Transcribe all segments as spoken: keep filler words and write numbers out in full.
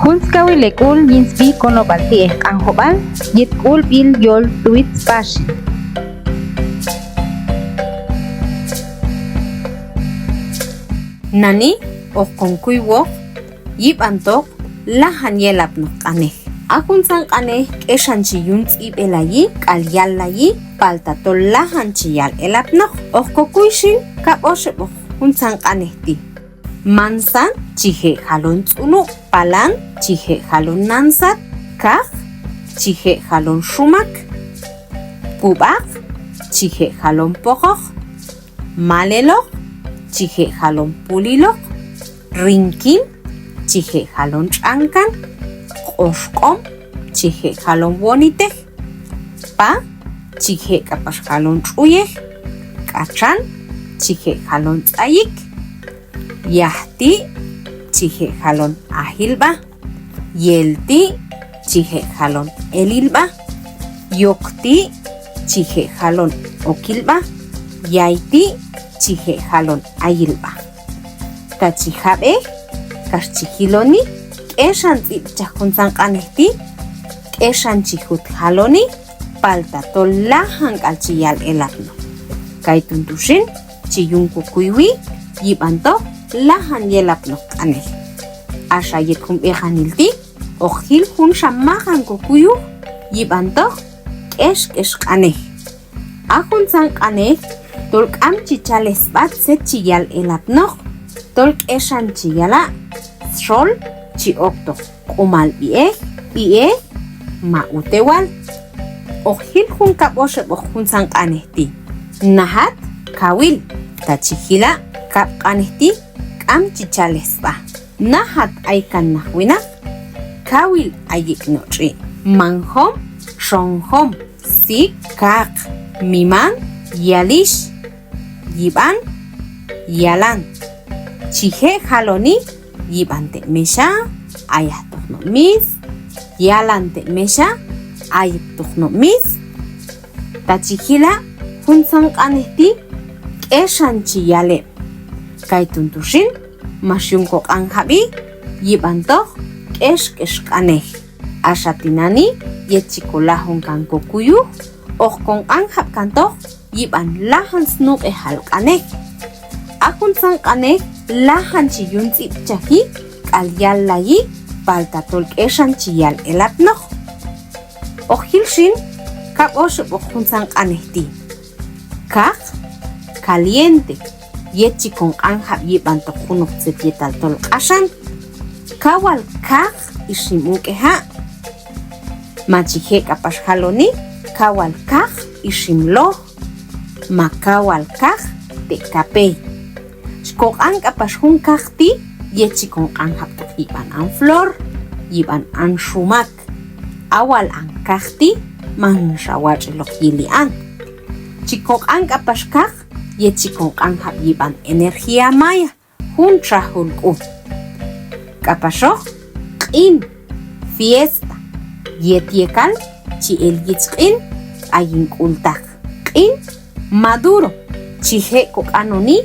Jun skawil hek'ul yin sb'i konob'al ti'ej Q'anjob'al yet K'ulb'il Yol Twitz Paxil. Nani hoq kon kuywoq yib'antoq lajan yelapnoq q'anej. A juntzan q'anej k'exan chi yun tz'ib'elayi k'al yallayi, palta tol lajan chi yal elapnoq. Hoq kokuy xin kab' oxeb'oq juntzan q'anej ti'. Mansan, chi je' jalon tz'unub'. Palan, chi je' jalon nan sat. Kaj, chi je' jalon xumak. Pub'aq, chi je' jalon poqoq. Maleloq, chi je' jalon puliloq. Rinkin, chi je' jalon tx'ankan. Q'oxq'om, chi je' jalon wonitej. Pa, chi je' k'apax jalon tx'uyej. K'atxan, chi je' jalon tz'ayik. Yajti', chi je' jalon ajil b'a. Yelti', chi je' jalon elil b'a. Yokti', chi je' jalon okil b'a. Yayti', chi je' jalon ayil b'a. Ta chi jab'ej kax chi jiloni k'exan tz'ib'chaj juntzan q'anej ti', k'exan chi jut jaloni, palta tol lajan k'al chi yal elapnoq. Kayton tu xin chi yun kokuywi yib'antoq lajan yelapnoq q'anej. Axa yet jun b'eqanil ti' hoq jil junxa maqan kokuyuj yib'antoq k'exk'ex q'anej. A juntzan q'anej tol k'am chi chalej sb'a tzet chi yal elapnoq, tol k'exan chi yala' xol chi oktoq q'umal b'i'ej, b'i'ej ma utewal. Hoq jil jun kab' oxeb'oq juntzan q'anej ti'. Najat, kawil. Ta chi jila' kab' q'anej ti' k'am chi chalej sb'a. Najat aykan naq winaq, kawil ayik' no' tx'i'. Manjom, txonjom, sik, kaq, miman, yalix, yib'an, yalan. Chi je' jaloni yib'an te' mexha, ayajtoq no' mis. Yalan te' mexha, ayiktoq no' mis. Ta chi jila' juntzan q'anej ti' k'exan chi yal heb'. Kayton tu xin max yun koq'anjab'i yib'antoq k'exk'ex q'anej. Axa tinani' yet chi kolajon kan kokuyuj, hoq kon q'anjab' kantoq yib'an lajan snuq'ejal q'anej. A juntzan q'anej lajan chi yun tz'ib'chaji k'al yallayi, palta tol k'exan chi yal elapnoq. Hoq jil xin kab' oxeb'oq juntzan q'anej ti'. Kaq, caliente, yet chi kon q'anjab' yib'antoq junoq tzet yetal tol q'axan. Kawal kaq ixim uk'eja'. Ma chi je' k'apax jaloni kawal kaq ixim loj, ma kawal kaq te' kapey. Chi koq'an k'apax jun kaq ti' yet chi kon q'anjab'toq yib'an an flor, yib'an an xumak. A wal an kaq ti' manxa watx'iloq yili an. Chi koq'an k'apax kaq yet chi kon q'anjab' yib'an energía maya, jun txajul k'u. K'apaxoq q'in, fiesta, yet yekal chi el yich q'in b'ay hin k'ultaq. Q'in maduro, chi je' koq'anoni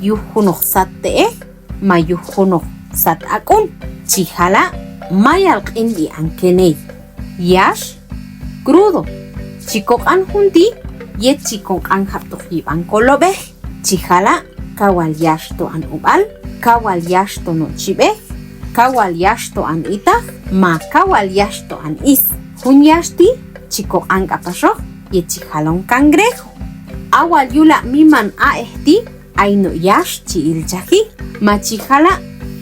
yuj junoq sat te'ej ma yuj junoq sat ak'un, chi jala' mayal q'inb'i an keney. Yax, crudo, chi koq'an jun ti' yet chi kon q'anjab'toq yib'an kolob'ej, chi jala' kawal yaxto an ub'al, kawal yaxto no' chib'ej, kawal yaxto an itaj, ma kawal yaxto an is. Jun yax ti' chi koq'an k'apaxoq yet chi jalon cangrejo. A wal yul a' miman a'ej ti' ay no' yax chi ilchaji, ma chi jala'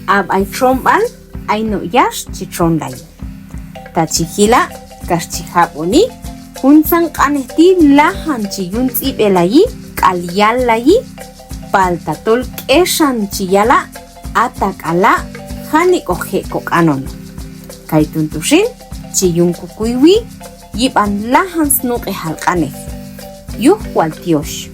a b'ay txonb'al ay no' yax chi txonlayi. Ta chi jila' kax chi jab'oni juntzan q'anej ti' lajan chi yun tz'ib'elayi k'al yallayi, palta tol k'exan chi yala', atak'ala' janik'oq je' koq'anon. Kayton tu xin chi yun kokuywi yib'an lajan snuq'ejal q'anej. Yuj wal tyox.